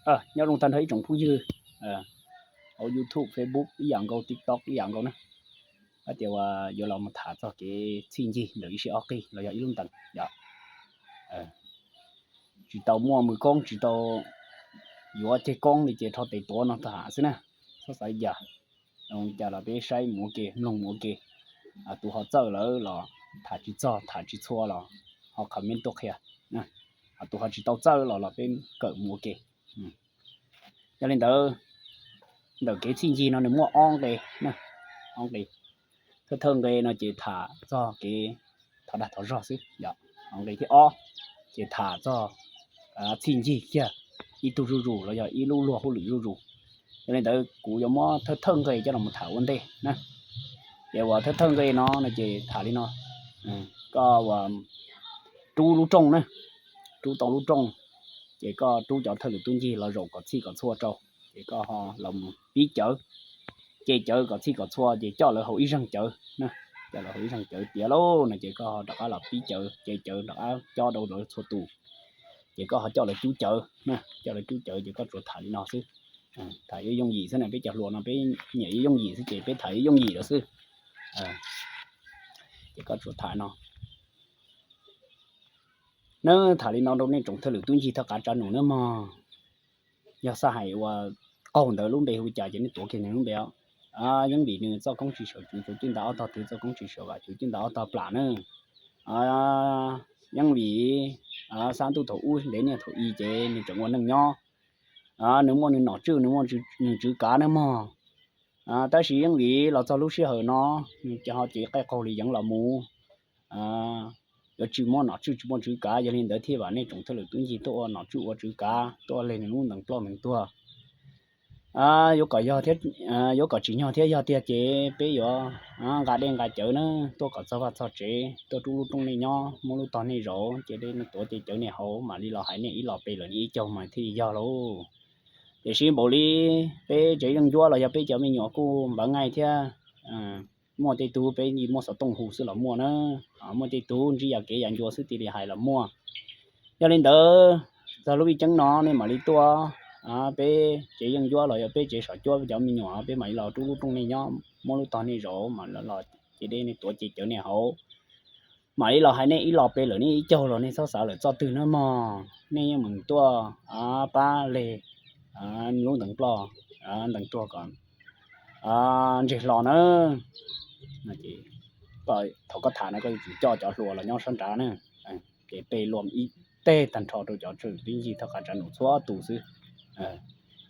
Nyob zoo tag nrho ib tsoom phooj ywg hauv YouTube, Facebook ib yam nkaus, TikTok ib yam nkaus na. Hais tias uas yuav los mus tham txog kev txhij ncig ntawm ib sij ob qig los yog ib lub ntees yom. Tsis tau muaj mws koob, tsis tau yuav ceg koob li ces rho tes tuav no tham xwb na. Txhob xav li cas, zoo li cas los peb saib mus ua ke, mloog mus ua ke. Tus ho txawj lawm los tham tsis txog tham tsis txhua los ho comment tuaj qhia. Tus ho tsis tau txawj los los peb kawm mus ua ke. Yog li ntawd, ntawm kev txhij ncig no nws muaj ob nqe, ob nqe. Thawj thawj nqe no ces tham txog kev thov dag thov zog xwb yom. Nqe thib ob ces tham txog txhij ncig kiag ib tug zuj zus los yog ib lub luag hauj lwm zuj zus. Yog li ntawd kuv yuav muab thawj thawj nqe coj los tham ua ntej na. Ces uas thawj thawj nqe no no ces tham li no: koj uas rub lub rooj na, rub tau lub rooj, ces koj rub cov thawj lwm tub ncig los zaum kom txhij kom txhua rau, ces koj ho los pib cawv, ce cawv kom txhij kom txhua, ces coj lawv haus ib zeeg cawv, coj lawv haus ib zeeg cawv tiav lauj no ces koj ho rov qab los pib cawv, ce cawv rov qab cob rau lawv txhua tus, ces koj ho coj lawv cub cawv, coj lawv cub cawv ces koj tsuas tham li no xwb. Tham yuav yooj yim xwb na, peb cov hluas no peb nyiam yuav yooj yim xwb ces peb tham yuav yooj yim lawm xwb. Ces koj tsuas tham no. Neb tham li no rau nej tsoom thawj lwm tub ncig thaj qav tsav num nawb mog. Yog xav hais ua qaug ntawd lub npe hu li cas ces nej tuav kiag nws lub npe. Yeeb Vim nws txoj koob tsis sawv cuv, cuv cwj nta ob tog twv, txoj koob tsis sawv vam, cuv cwj nta ob tog plam na. Yeeb Vim, xab ntuj thaum ub ntev niaj thaum i ces nws tseem ua neej nyob. Nws muaj nws nom tswv, nws muaj nws tswv kav nawb mog. Tab sis Yeeb Vim los txog lub sij hawm no nws ces ho cev qaij qaug li yeev los mus, yuav tsis muaj nom tswv tsis muaj tswv kav, yog li ntawd thiaj vam nej tsoom thawj lwm tub ncig tuaj ua nom tswv ua tswv kav, tuaj leg nws lub ntees ploj ntees tuag. Yuav kom yog thiab, yuav kom tsim nyog thiab yog tiag ces peb yuav nqa dej nqa cawv na, tuaj kom txog vaj txog tsev, tuaj rub lub rooj nej nyob, muab lub tog nej zaum, ce dej tuav ce cawv nej haus, mam li los hais nej ib los pe lawm nej ib caug mas thiaj yog lauj. Tiam sis npaum li peb tsev yeej ncuab los yog peb cov me nyuam kuj npawv nqaij thiab. Muaj tej tug peb muaj xov tooj hu xwb los muaj na, muaj tej tug ntsib yam kev yam ncua xwb cia li hais los muaj. Yog li ntawd, txog lub vij ceeb no nej mam li tuaj, peb tsev yeej ncuab los yog peb tsev saum cuab cov me nyuam peb mam li los rub lub rooj nej nyob, muab lub tog nej zaum, mam li los ce dej nej tuav ce cawv nej haus, mam li los hais nej ib los pe lawm nej ib caug los nej txhob xav lawm txoj twg nawb mog. Nej yeej meem tuaj pab leg lub ntees ploj ntees tuag kom ntseg hlo na. Thaum koj tham no koj yuav tsum coj cov hluas los nyob sab nrad na, ces pe luam ib teg tag nrho rau cov thawj lwm tub ncig thaj qav tsav num txhua tus xwb.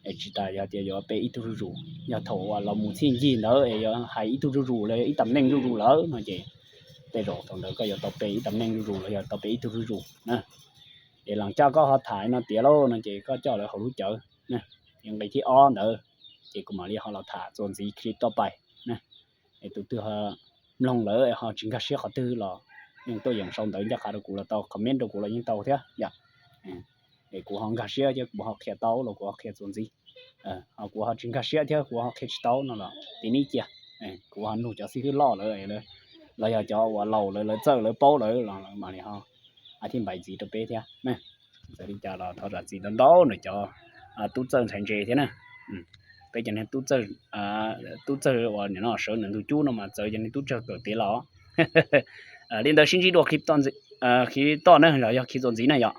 Es tsis tas yog tias yuav pe ib tug zuj zus, yog thaum uas los mus txhij ncig ntawd es yuav hais ib tug zuj zus los yog ib tam neej zuj zus lawm no ces tej zaum thaum ntawd koj yuav tau pe ib tam neej zuj zus los yog tau pe ib tug zuj zus na. Es las caj koj ho tham no tiav lauj no ces koj coj lawv haus lub cawv. Nqe thib ob ntawd ces kuv mam li ho los tham txuas ntxiv clip toj pais na. Es tus twg mloog lawm ho tsis nkag siab qhov twg los yeej tuaj yeem sau ntawv ncaj qha rau kuv los tau, comment rau kuv los yeej tau thiab yom. Es kuv ho nkag siab thiab kuv ho qhia tau los kuv ho qhia txuas ntxiv, ho kuv ho tsis nkag siab thiab kuv ho qhia tsis tau no los tib nib cia, kuv ho nug cov xib hwb loj lawm los yog cov uas laus lawm lawv txawj lawv paub lawm los mam li ho thiaj npais ntxiv rau peb thiab. Txawm li cas los thov zam txim ntau ntau ntawm cov tub txawj ntxhais ntse thiab na. Peb cov niag tub txawj uas nim no sawv ntawm ntug cub no mas txawv cov niag tub txawj kawm tiav los. Li ntawd sib ntsib dua clip toj na los yog clip txuas ntxiv na yom.